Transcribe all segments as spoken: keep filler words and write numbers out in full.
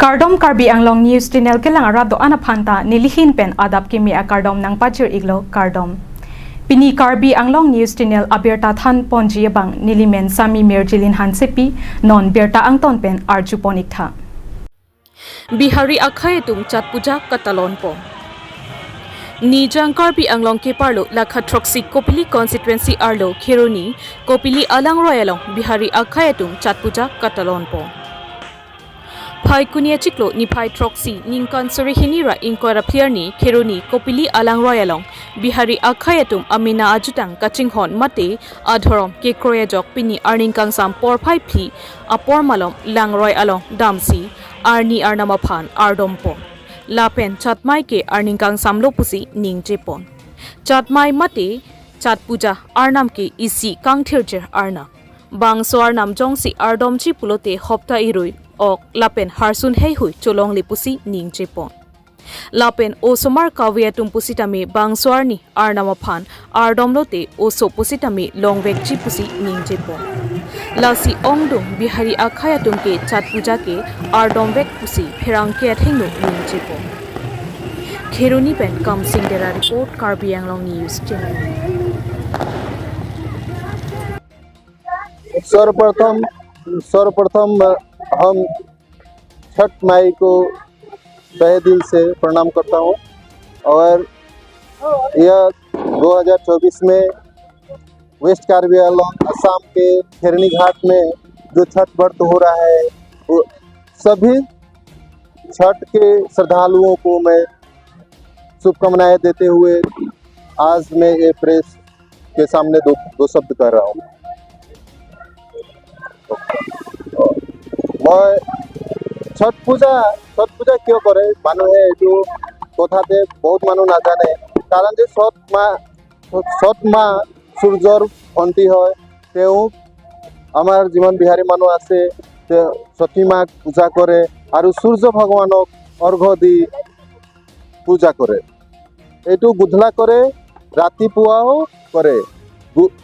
Kardom, Karbi Anglong News Channel kelang arat do-an aphan ta nelihin pen adap kimi akardom nangpajir-iklo, kardom. Pini Karbi Anglong News Channel abirta thanponji abang nelimen Sami Mirjilin Hansepi, non birta angton pen arjupon-iktha. Bihari akhei atum Chhath Puja katalonpon. Nijang Karbi Anglong keparlo lakha throksi Kopili constituency arlo Kheroni Kopili alangroi along Bihari akhei atum Chhath Puja katalonpon. Phaikuni achiklo niphai throksi ningkan suri hini ra ingkoi ra phli arni Kheroni Kopili alangroi along Bihari akhei atum amena ajutang kachinghon mate adhorom kekroi ajok pini arni kangsam porphai phli apor malom langroi along damsi arni arnam aphan ardompon. Lapen Chhatmai ke arni kangsamlo pusi ningjepon. Chhatmai mate Chhath Puja arnam ke isi kangthirjir arnam. Bangso arnam jongsi ardomji pulote hopta irui ok lapen harsun heihui cholongle pusi ningjepon. Lapen osomar kave atum pusitame bangso arni arnam aphan ardomlote oso pusitame longvekji pusi ningjepon. Lasi ongdung Bihari akhei atum ke Chhath Puja ke ardomvek pusi pherangke athengno ningjepon. Kheroni pen Kamsing Dera report, Karbi Anglong News Channel. सर्वप्रथम सर्वप्रथम हम छठ माई को तहे दिल से प्रणाम करता हूँ। और यह दो हज़ार चउबीस में वेस्ट कार्बी आंगलोंग असम के खेरनी घाट में जो छठ व्रत हो रहा है, वो सभी छठ के श्रद्धालुओं को मैं शुभकामनाएं देते हुए आज मैं ये प्रेस के सामने दो, दो शब्द कह रहा हूँ। মই ছট পূজা, ছট পূজা কিয় কৰে মানুহে, এইটো কথাতে বহুত মানুহ নাজানে। কাৰণ যে ছট মা, ছট মা সূৰ্যৰ ভণ্টি হয়। তেওঁ আমাৰ যিমান বিহাৰী মানুহ আছে, তেওঁ ছঠী মাক পূজা কৰে আৰু সূৰ্য ভগৱানক অৰ্ঘ্য দি পূজা কৰে। এইটো গধূলা কৰে, ৰাতিপুৱাও কৰে। गु-,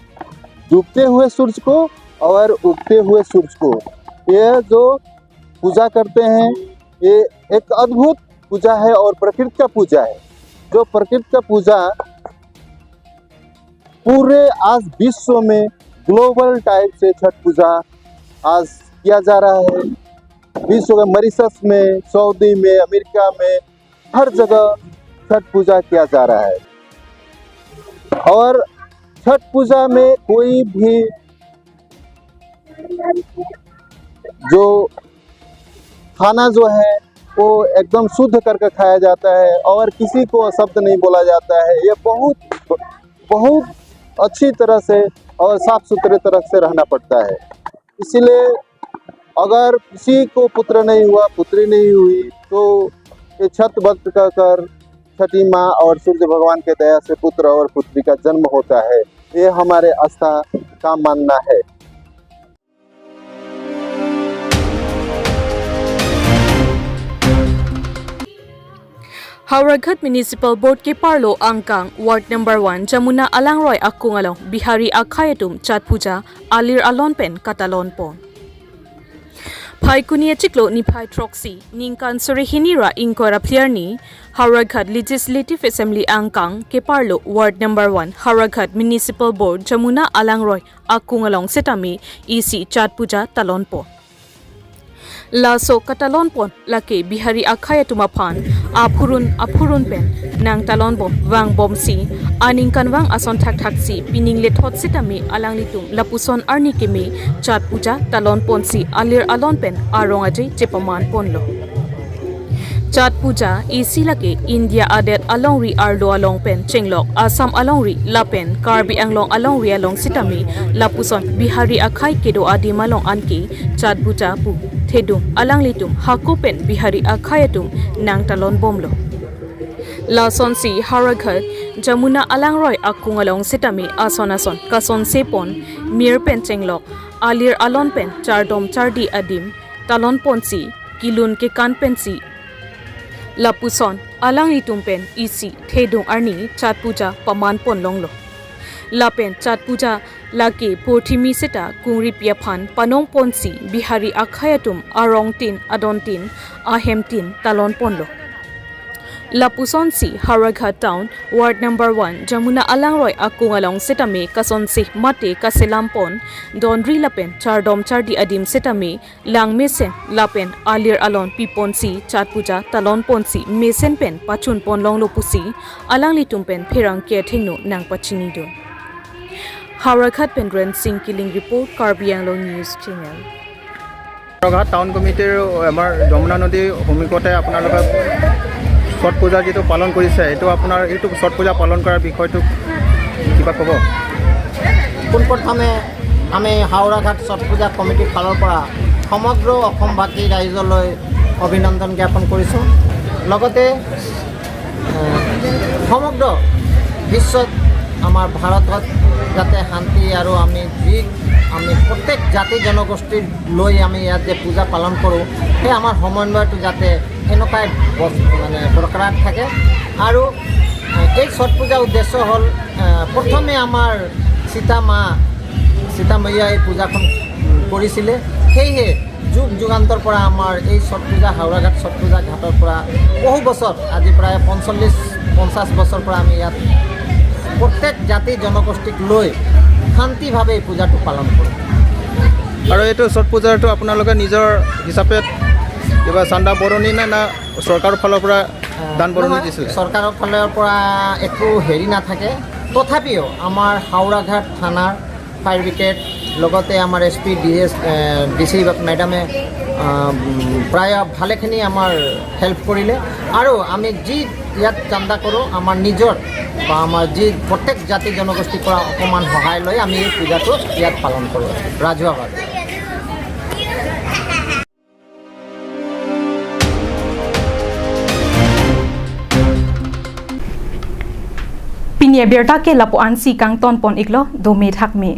डूबते हुए सूरज को और उगते हुए सूरज को, ये जो पूजा करते हैं, ये एक अद्भुत पूजा है और प्रकृति का पूजा है। जो प्रकृति का पूजा पूरे आज विश्व में ग्लोबल टाइप से छठ पूजा आज किया जा रहा है। विश्व के मॉरिशस में, सऊदी में, अमेरिका में, हर जगह छठ पूजा किया जा रहा है। और छठ पूजा में कोई भी जो खाना जो है, वो एकदम शुद्ध करके खाया जाता है और किसी को अशब्द नहीं बोला जाता है। ये बहुत, बहुत अच्छी तरह से और साफ सुथरे तरह से रहना पड़ता है। इसीलिए अगर किसी को पुत्र नहीं हुआ, पुत्री नहीं हुई, तो ये छठ व्रत का कर छठी माँ और सूर्य भगवान के दया से पुत्र और पुत्री का जन्म होता है। ये हमारे आस्था का मानना है। Howraghat Municipal Board keparlo angkang Ward number one Jamuna Alangroi akung along Bihari akhei atum Chhath Puja alir alon pen katalonpon. Phaikuni achiklo niphai throksi ningkan suri hini ra ingkoi ra phli arni Howraghat Legislative Assembly angkang keparlo Ward number one Howraghat Municipal Board Jamuna Alangroi akung along setame isi Chhath Puja talonpon. Laso katalonpon lake Bihari akhei atum aphan aphurun aphurun pen nangtalonbom vangbomsi aningkanvang ason thakthaksi pining lethot setame alanglitum lapuson arni keme Chhath Puja talonponsi alir alon pen arong aje chepamanponlo. Chhath Puja isi lake India adet alongri arlo along pen chenglok Assam alongri lapen Karbi Anglong alongri along setame lapuson Bihari akhei kedo adim along anke Chhath Puja pu thedung alanglitum hako pen Bihari akhei atum nangtalonbomlo. Lasonsi Howraghat Jamuna Alangroi akung along setame ason ason kasonsepon mir pen chenglok alir alon pen chardom chardi adim talonponsi kelun kekan pensi lapuson alanglitum pen isi thedung arni Chhath Puja pamanpon longlo. Lapen Chhath Puja Lake purthimi seta kungripi aphan panong ponsi Bihari akhei atum arong tin, adon tin, ahem tin talon ponlo. Lapusonsi Howraghat Town, Ward number one, Jamuna alangroi akung along setame kasonsi mate kaselam pon, donri lapen chardom chardi adim setame langmesen lapen alir alon piponsi chat puja talon ponsi mesen pen pachun pon longlo pusi alanglitum pen pherangke athengno nangpachinidun. Howraghat pen Rensing Killing report, Karbi Anglong News Channel. হৌৰাঘাট টাউন কমিটিৰ আমাৰ যমুনা নদীৰ সমীপতে আপোনালোকে ছট পূজা যিটো পালন কৰিছে, এইটো আপোনাৰ এইটো ছট পূজা পালন কৰাৰ বিষয়টো কিবা ক'ব? পোনপ্ৰথমে আমি হাওৰাঘাট ছট পূজা কমিটিৰ ফালৰ পৰা সমগ্ৰ অসমবাসী ৰাইজলৈ অভিনন্দন জ্ঞাপন কৰিছোঁ। লগতে এ, সমগ্ৰ বিশ্বত আমাৰ ভাৰতত যাতে শান্তি আৰু আমি যি আমি প্ৰত্যেক জাতি জনগোষ্ঠীৰ লৈ আমি ইয়াত যে পূজা পালন কৰোঁ, সেই আমাৰ সমন্বয়টো যাতে এনেকুৱাই বস- মানে বৰকৰাৰ থাকে। আৰু এ, এই ছট পূজাৰ উদ্দেশ্য হ'ল এ, প্ৰথমে আমাৰ সীতা মা সীতা মৈয়া এই পূজাখন কৰিছিলে। সেয়েহে যুগ যুগান্তৰ পৰা আমাৰ এই ছট পূজা হাওৰাঘাট ছট পূজা ঘাটৰ পৰা বহু বছৰ, আজি প্ৰায় পঞ্চল্লিছ পঞ্চাছ বছৰ পৰা আমি ইয়াত প্ৰত্যেক জাতি জনগোষ্ঠীক লৈ শান্তিভাৱে এই পূজাটো পালন কৰোঁ। আৰু এইটো ছট পূজাটো আপোনালোকে নিজৰ হিচাপে কিবা চান্দা বৰনি নে না চৰকাৰৰ ফালৰ পৰা দান বৰনি নহয়, দিছিলে? চৰকাৰৰ ফালৰ পৰা একো হেৰি নাথাকে। তথাপিও আমাৰ হাওৰাঘাট থানাৰ ফায়াৰ ব্ৰিগেড, লগতে আমাৰ S P D S D C মেডামে আহ, উম, প্ৰায় ভালেখিনি আমাৰ হেল্প কৰিলে। আৰু আমি যি ইয়াত চান্দা কৰোঁ, আমাৰ নিজৰ বা আমাৰ যি প্ৰত্যেক জাতি জনগোষ্ঠীৰ পৰা অকণমান সহায় লৈ আমি এই পূজাটো ইয়াত পালন কৰোঁ ৰাজহুৱাভাৱে। Pini abirta ke lapu-ansi kangton pon iklo, dome thakme.